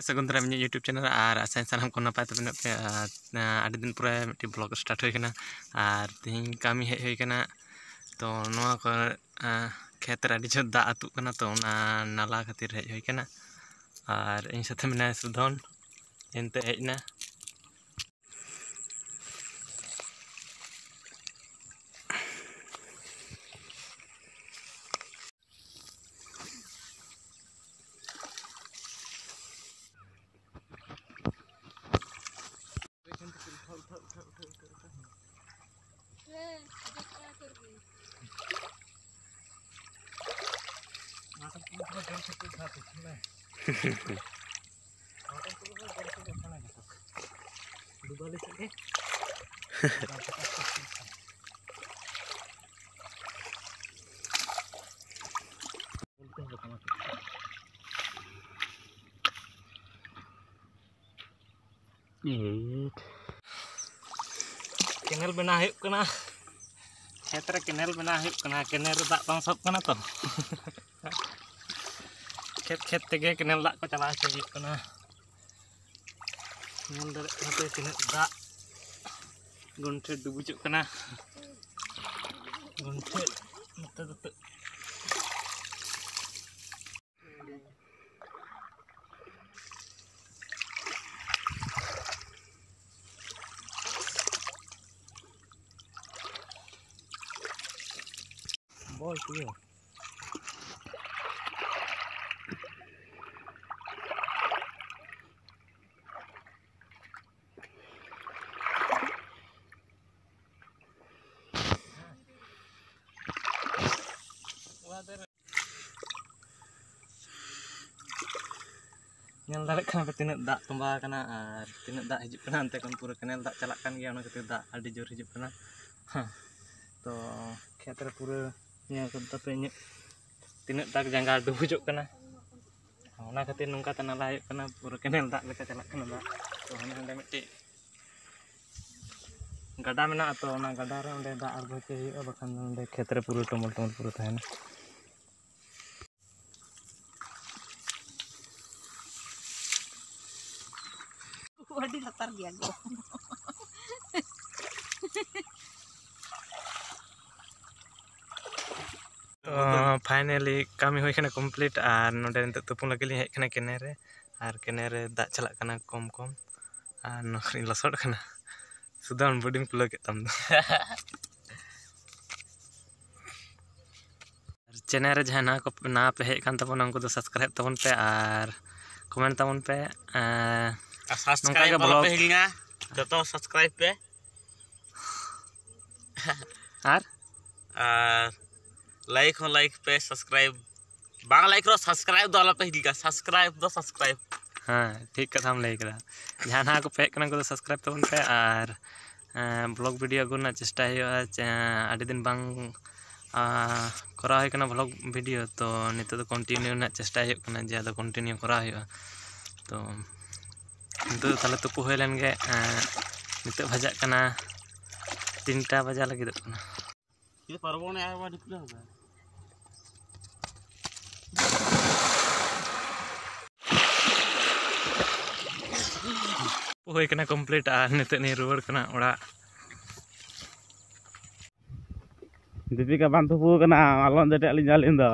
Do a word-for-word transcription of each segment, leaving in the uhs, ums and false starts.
ᱥᱟᱹᱜᱩᱱ ᱫᱟᱨᱟᱢ ᱤᱧᱟᱹᱜ YouTube ᱪᱮᱱᱮᱞ ᱨᱮ, ᱟᱨ ᱟᱥᱟᱧ ᱥᱟᱱᱟᱢ ᱠᱚ ᱱᱟᱯᱟᱭ ᱛᱮ ᱢᱮᱱᱟᱜ ᱯᱮᱭᱟ᱾ ᱟᱨ, ᱟᱸ, ᱟᱹᱰᱤ ᱫᱤᱱ ᱯᱚᱨᱮ ᱢᱤᱫᱴᱤᱡ ᱵᱞᱚᱜ ᱥᱴᱟᱨᱴ ᱦᱩᱭ ᱠᱟᱱᱟ, ᱟᱨ ᱛᱮᱦᱮᱧ ᱠᱟᱹᱢᱤ ᱦᱮᱡ ᱦᱩᱭ ᱠᱟᱱᱟ᱾ ᱛᱚ ᱱᱚᱣᱟ ᱠᱚ, ᱟᱸ, ᱠᱷᱮᱛ ᱨᱮ ᱟᱹᱰᱤ ᱡᱳᱨ ᱫᱟᱜ ᱟᱹᱛᱩᱜ ᱠᱟᱱᱟ, ᱛᱚ ᱚᱱᱟ ᱱᱟᱞᱟ ᱠᱷᱟᱹᱛᱤᱨ ᱦᱮᱡ ᱦᱩᱭ ᱠᱟᱱᱟ᱾ ᱟᱨ ᱤᱧ ᱥᱟᱛᱮ ᱢᱮᱱᱟᱭᱟ ᱥᱩᱫᱷᱚᱱ, ᱮᱱᱛᱮ ᱦᱮᱡ ᱮᱱᱟ᱾ ᱠᱮᱱᱮᱞ ᱵᱮᱱᱟᱣ ᱦᱩᱭᱩᱜ ᱠᱟᱱᱟ, ᱠᱷᱮᱛ ᱨᱮ ᱠᱮᱱᱮᱞ ᱵᱮᱱᱟᱣ ᱦᱩᱭᱩᱜ ᱠᱟᱱᱟ, ᱠᱮᱱᱮᱞ ᱨᱮ ᱫᱟᱜ ᱵᱟᱝ ᱥᱟᱵ ᱠᱟᱱᱟ ᱛᱚ᱾ ᱠᱷᱮᱛ ᱠᱷᱮᱛ ᱛᱮᱜᱮ ᱠᱮᱱᱮᱞ ᱫᱟᱜ ᱠᱚ ᱪᱟᱞᱟᱣ ᱦᱚᱪᱚ ᱦᱩᱭᱩᱜ ᱠᱟᱱᱟ᱾ ᱧᱮᱞ ᱫᱟᱲᱮᱭᱟᱜ ᱠᱟᱱᱟ ᱯᱮ ᱛᱤᱱᱟᱹᱜ ᱫᱟᱜ, ᱜᱚᱱᱴᱷᱮᱲ ᱰᱩᱵᱩᱡᱚᱜ ᱠᱟᱱᱟ, ᱜᱚᱱᱴᱷᱮᱲ ᱱᱚᱛᱮ ᱫᱚ᱾ ᱵᱚᱞ ᱛᱤᱭᱟᱹ᱾ ᱧᱮᱞ ᱫᱟᱲᱮᱭᱟᱜ ᱠᱟᱱᱟ ᱯᱮ ᱛᱤᱱᱟᱹᱜ ᱫᱟᱜ ᱛᱚᱸᱵᱟ ᱟᱠᱟᱱᱟ ᱟᱨ ᱛᱤᱱᱟᱹᱜ ᱫᱟᱜ ᱦᱤᱡᱩᱜ ᱠᱟᱱᱟ᱾ ᱚᱱᱛᱮ ᱠᱷᱚᱱ ᱯᱩᱨᱟᱹ ᱠᱮᱱᱮᱞ ᱫᱟᱜ ᱪᱟᱞᱟᱜ ᱠᱟᱱ ᱜᱮᱭᱟ, ᱚᱱᱟ ᱠᱷᱟᱹᱛᱤᱨ ᱫᱟᱜ ᱟᱹᱰᱤ ᱡᱳᱨ ᱦᱤᱡᱩᱜ ᱠᱟᱱᱟ᱾ ᱦᱮᱸ, ᱛᱚ ᱠᱷᱮᱛ ᱨᱮ ᱯᱩᱨᱟᱹ ᱧᱮᱞ ᱛᱟᱯᱮ ᱤᱧᱟᱹᱜ ᱛᱤᱱᱟᱹᱜ ᱫᱟᱜ ᱡᱟᱸᱜᱟ ᱰᱩᱵᱩᱡᱚᱜ ᱠᱟᱱᱟ᱾ ᱚᱱᱟ ᱠᱷᱟᱹᱛᱤᱨ ᱱᱚᱝᱠᱟ ᱛᱮ ᱱᱟᱞᱟ ᱦᱩᱭᱩᱜ ᱠᱟᱱᱟ, ᱯᱩᱨᱟᱹ ᱠᱮᱱᱮᱞ ᱫᱟᱜ ᱞᱮᱠᱟ ᱪᱟᱞᱟᱜ ᱠᱟᱱᱟ ᱫᱟᱜ᱾ ᱛᱚ ᱦᱟᱸᱰᱮ ᱱᱟᱰᱮ ᱢᱤᱫᱴᱤᱡ ᱜᱟᱰᱟ ᱢᱮᱱᱟᱜᱼᱟ, ᱛᱚ ᱚᱱᱟ ᱜᱟᱰᱟ ᱨᱮ ᱚᱸᱰᱮ ᱫᱟᱜ ᱟᱬᱜᱚ ᱦᱚᱪᱚᱭ ᱦᱩᱭᱩᱜᱼᱟ, ᱵᱟᱠᱷᱟᱱ ᱫᱚ ᱱᱚᱸᱰᱮ ᱠᱷᱮᱛ ᱨᱮ ᱯᱩᱨᱟᱹ ᱴᱩᱢᱩᱞ ᱴᱩᱢᱩᱞ ᱯᱩᱨᱟᱹ ᱛᱟᱦᱮᱱᱟ᱾ ᱟᱹᱰᱤ ᱞᱟᱛᱟᱨ ᱜᱮᱭᱟ ᱠᱚ᱾ ᱛᱚ ᱯᱷᱟᱭᱱᱮᱞᱤ ᱠᱟᱹᱢᱤ ᱦᱩᱭ ᱠᱟᱱᱟ ᱠᱚᱢᱯᱞᱤᱴ, ᱟᱨ ᱱᱚᱰᱮ ᱱᱤᱛᱚᱜ ᱛᱩᱯᱩ ᱞᱟᱹᱜᱤᱫ ᱞᱤᱧ ᱦᱮᱡ ᱠᱟᱱᱟ ᱠᱮᱱᱮᱞ ᱨᱮ, ᱟᱨ ᱠᱮᱱᱮᱞ ᱨᱮ ᱫᱟᱜ ᱪᱟᱞᱟᱜ ᱠᱟᱱᱟ ᱠᱚᱢ ᱠᱚᱢ, ᱟᱨ ᱱᱚᱣᱟ ᱠᱚᱨᱮᱧ ᱞᱚᱥᱚᱫ ᱠᱟᱱᱟ᱾ ᱥᱩᱫᱷᱟᱹ ᱵᱚᱰᱤᱢ ᱯᱷᱩᱞᱟᱹᱣ ᱠᱮᱫ ᱛᱟᱢ ᱫᱚ᱾ ᱟᱨ ᱪᱮᱱᱮᱞ ᱨᱮ ᱡᱟᱦᱟᱸᱭ ᱱᱟᱣᱟ ᱠᱚ, ᱱᱟᱣᱟ ᱯᱮ ᱦᱮᱡ ᱟᱠᱟᱱ ᱛᱟᱵᱚᱱᱟ, ᱩᱱᱠᱩ ᱫᱚ ᱥᱟᱵᱥᱠᱨᱟᱭᱤᱵ ᱛᱟᱵᱚᱱ ᱯᱮ ᱟᱨ ᱠᱚᱢᱮᱱᱴ ᱛᱟᱵᱚᱱ ᱯᱮ᱾ ᱮᱸ, ᱟᱨ ᱥᱟᱵᱥᱠᱨᱟᱭᱤᱵ ᱱᱚᱝᱠᱟ ᱜᱮ ᱫᱚ ᱟᱞᱚ ᱯᱮ ᱵᱞᱚᱜ ᱦᱤᱲᱤᱧᱟ, ᱡᱚᱛᱚ ᱥᱟᱵᱥᱠᱨᱟᱭᱤᱵ ᱯᱮ᱾ ᱟᱨ ᱟᱨ ᱞᱟᱭᱤᱠ ᱦᱚᱸ ᱞᱟᱭᱤᱠ ᱯᱮ, ᱥᱟᱵᱥᱠᱨᱟᱭᱤᱵ ᱵᱟᱝ ᱞᱟᱭᱤᱠ ᱨᱮᱦᱚᱸ ᱥᱟᱵᱥᱠᱨᱟᱭᱤᱵ ᱫᱚ ᱟᱞᱚ ᱯᱮ ᱦᱤᱲᱤᱧᱟ, ᱥᱟᱵᱥᱠᱨᱟᱭᱤᱵ ᱫᱚ ᱥᱟᱵᱥᱠᱨᱟᱭᱤᱵ᱾ ᱦᱮᱸ, ᱴᱷᱤᱠ ᱠᱟᱛᱷᱟᱢ ᱞᱟᱹᱭ ᱠᱮᱫᱟ᱾ ᱡᱟᱦᱟᱸ ᱱᱟᱦᱟᱜ ᱠᱚ ᱯᱮ ᱦᱮᱡ ᱠᱟᱱᱟ, ᱩᱱᱠᱩ ᱫᱚ ᱥᱟᱵᱥᱠᱨᱟᱭᱤᱵ ᱛᱟᱵᱚᱱ ᱯᱮ ᱟᱨ ᱮᱸ, ᱵᱞᱚᱜ ᱵᱷᱤᱰᱤᱭᱳ ᱟᱹᱜᱩ ᱨᱮᱱᱟᱜ ᱪᱮᱥᱴᱟᱭ ᱦᱩᱭᱩᱜᱼᱟ᱾ ᱪᱮ-, ᱟᱹᱰᱤ ᱫᱤᱱ ᱵᱟᱝ, ᱟᱸ, ᱠᱚᱨᱟᱣ ᱦᱩᱭ ᱠᱟᱱᱟ ᱵᱞᱚᱜ ᱵᱷᱤᱰᱤᱭᱳ, ᱛᱚ ᱱᱤᱛᱚᱜ ᱫᱚ ᱠᱚᱱᱴᱤᱱᱤᱭᱩ ᱨᱮᱱᱟᱜ ᱪᱮᱥᱴᱟᱭ ᱦᱩᱭᱩᱜ ᱠᱟᱱᱟ, ᱡᱮ ᱟᱫᱚ ᱠᱚᱱᱴᱤᱱᱤᱭᱩ ᱠᱚᱨᱟᱣ ᱦᱩᱭᱩᱜᱼᱟ᱾ ᱛᱚ ᱱᱤᱛᱚᱜ ᱫᱚ ᱛᱟᱦᱞᱮ ᱛᱩᱯᱩ ᱦᱩᱭ ᱞᱮᱱ ᱜᱮ᱾ ᱮᱸ, ᱱᱤᱛᱚᱜ ᱵᱟᱡᱟᱜ ᱠᱟᱱᱟ ᱛᱤᱱᱴᱟ ᱵᱟᱡᱟᱣ ᱞᱟᱹᱜᱤᱫᱚᱜ ᱠᱟᱱᱟ᱾ ᱦᱩᱭ ᱠᱟᱱᱟ ᱠᱚᱢᱯᱞᱤᱴ ᱟᱨ ᱱᱤᱛᱚᱜ ᱞᱤᱧ ᱨᱩᱣᱟᱹᱲ ᱠᱟᱱᱟ ᱚᱲᱟᱜ᱾ ᱫᱤᱯᱤᱠᱟ ᱵᱟᱝ ᱛᱩᱯᱩ ᱠᱟᱱᱟ, ᱟᱞᱚᱢ ᱡᱚᱴᱮᱫ ᱞᱤᱧᱟ ᱟᱹᱞᱤᱧ ᱫᱚ᱾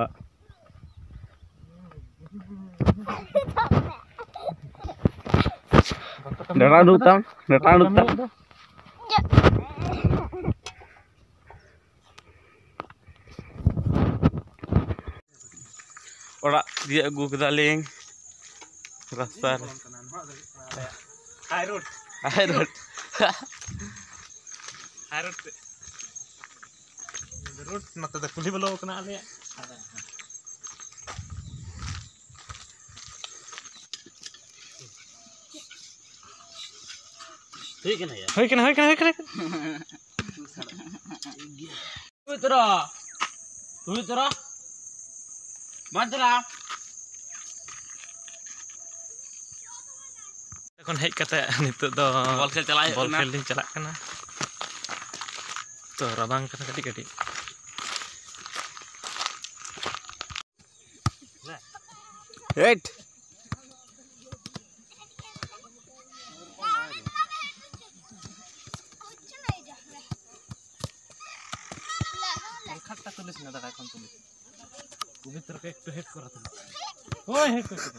ᱰᱟᱴᱟ ᱩᱰᱩᱠ ᱛᱟᱢ, ᱰᱟᱴᱟ ᱩᱰᱩᱠ ᱛᱟᱢ᱾ ᱚᱲᱟᱜ ᱛᱤᱭᱟᱹᱜ ᱟᱹᱜᱩ ᱠᱮᱫᱟᱞᱤᱧ ᱨᱟᱥᱛᱟ ᱨᱮ᱾ ᱦᱟᱭ ᱨᱳᱰ᱾ ᱦᱟᱭ ᱨᱳᱰ᱾ ᱦᱟᱭ ᱨᱳᱰ ᱛᱮ᱾ ᱨᱳᱰ ᱱᱚᱛᱮ ᱫᱚ ᱠᱩᱞᱦᱤ ᱵᱚᱞᱚ ᱠᱟᱱᱟ ᱟᱞᱮᱭᱟᱜ᱾ ᱦᱩᱭ ᱠᱟᱱᱟ ᱭᱟ᱾ ᱦᱩᱭ ᱠᱟᱱᱟ, ᱦᱩᱭ ᱠᱟᱱᱟ, ᱦᱩᱭ ᱠᱟᱱᱟ᱾ ᱛᱩᱭ ᱛᱚᱨᱟ᱾ ᱛᱩᱭ ᱛᱚᱨᱟ᱾ ᱵᱟᱝ ᱪᱟᱞᱟᱜᱼᱟ᱾ ᱮᱠᱷᱚᱱ ᱦᱮᱡ ᱠᱟᱛᱮ ᱱᱤᱛᱚᱜ ᱫᱚ ᱵᱚᱞ ᱠᱷᱮᱞ ᱪᱟᱞᱟᱜ ᱦᱩᱭᱩᱜ ᱵᱚᱞ ᱠᱟᱱᱟ᱾ ᱠᱷᱮᱞ ᱞᱤᱧ ᱪᱟᱞᱟᱜ ᱠᱟᱱᱟ᱾ ᱛᱚ ᱨᱟᱵᱟᱝ ᱠᱟᱱᱟ ᱠᱟᱹᱴᱤᱡ ᱠᱟᱹᱴᱤᱡ᱾ ᱦᱮᱴ᱾ একটা তুলিস না দাদা, এখন তুলিস। পবিত্রকে একটু হেড করে তুল। ওই হেড করে তুল।